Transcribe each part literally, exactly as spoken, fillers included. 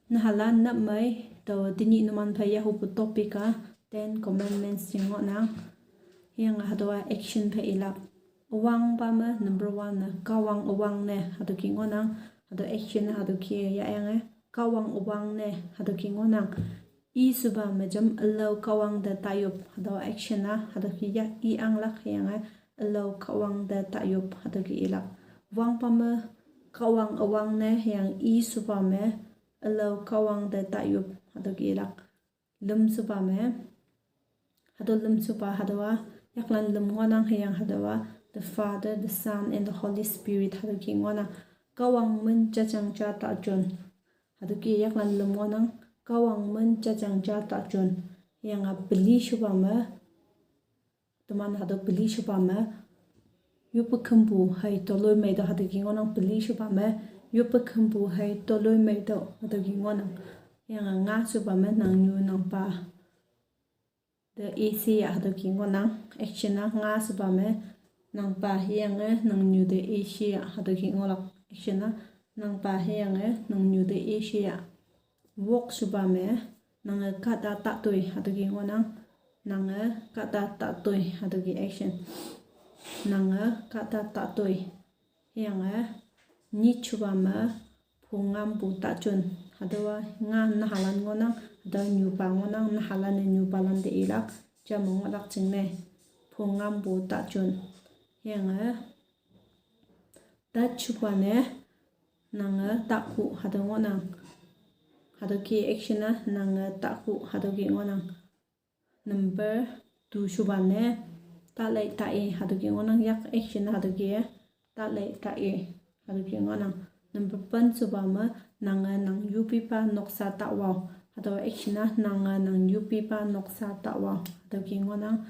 Nahalan nap mai, to tini numan phai ya hupu topic a Ten Commandments jing ngohnang. Hüyange hatüowa action phei ilak. Üwangpa me number one ne, Kahwang üwang ne, hatüo ki ngohnang. Hatüo action hatüo ki yahyange, Kahwang üwang ne, hatüo ki ngohnang. I shepa me jam ülao Kahwang te tayop, hatüo action a, hatüo ki ya i anglak hüyange, ülao Kahwang te tayop, hatüo ki ilak. Wangpa me Kahwang üwang ne, hüyange i shepa me, ülao Kahwang te tayop, hatüo ki ilak. Lüm shepa me, hatüo lüm shepa hatüowa, yaklan lüm ngohnang hüyange hatüowa, the Father, the Son, and the Holy Spirit, hatüo ki ngohnang. Kahwang min jajang ja ta jon. Hatüo ki yaklan lüm ngohnang, Kahwang min jajang ja ta jon. Hüyange peli shepa me, teman hatüo peli shepa me, yoppe khümpu hei toloimei tüo hatüo ki ngohnang peli shepa me, yoppe khümpu hei toloimei tüo hatüo ki ngohnang. Hüyange nga shepa me nangnyu nangpa te ishe ya hatüo ki ngohnang. Action a nga shepa me nangpa hüyange nangnyu te ishe ya hatüo ki ngohlak. Action a nangpa hüyange nangnyu te ishe ya. Wok shepa me, nange kahta tatoi hatüo ki ngohnang. Nange kahta tatoi hatüo ki action. Nange kahta tatoi. Hüyange nyit shepa me, phongngampu ta jon. Hatüowa nga nahalan ngohnang, hatüo nyupa ngohnang, nahalan-e nyupalan te ilak, jame ngohlak jingne. Phongngampu ta jon. Hüyange tat shepa ne, nange takhu hatüo ngohnang. Hatüo ki action a, nange takhu hatüo ki ngohnang. Number two shepa ne, talei ta-i hatüo ki ngohnang, yak action hatüo ki, talei ta-i hatüo ki ngohnang. Number pen shepa me, nange nang yupipa noksa tawao. Hatüo action a, nange nang yupipa noksa tawao hatüo ki ngohnang.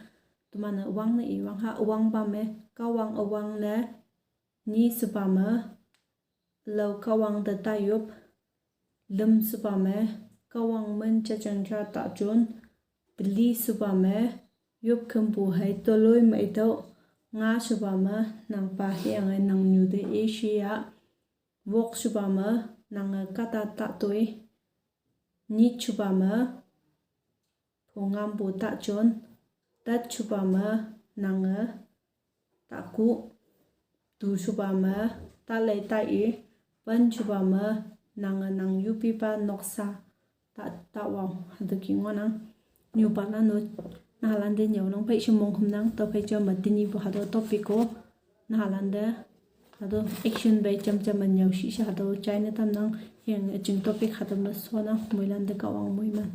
Teman-e üwangne iwang ha, üwangpa me, Kahwang üwang ne, nyi shepa me, ülao Kahwang te tayop, lüm shepa me, Kahwang min jajang ja ta jon, peli shepa me, yop khümpu hei toloimei tüo, nga shepa me, nangpa hüyange nangnyu te ishe ya, wok shepa me, nange kahta tatoi, nyit shepa me, phongngampu ta jon, tat shepa me, nange takhu, tu shepa me, talei ta-i, pen shepa me, nange nang yupipa noksa ta, tawao hatüo ki ngohnang. Nyupalan-o, nahalan te nyüonang phei she monghümnang, tüophei jame tenyihpu hatüo topic-o, nahalan te, hatüo action phei jamjam me nyüo shi she hatüo jaine tamnang, hüyange üjing topic hatüo me shonnang, moilan te Kahwang moiman.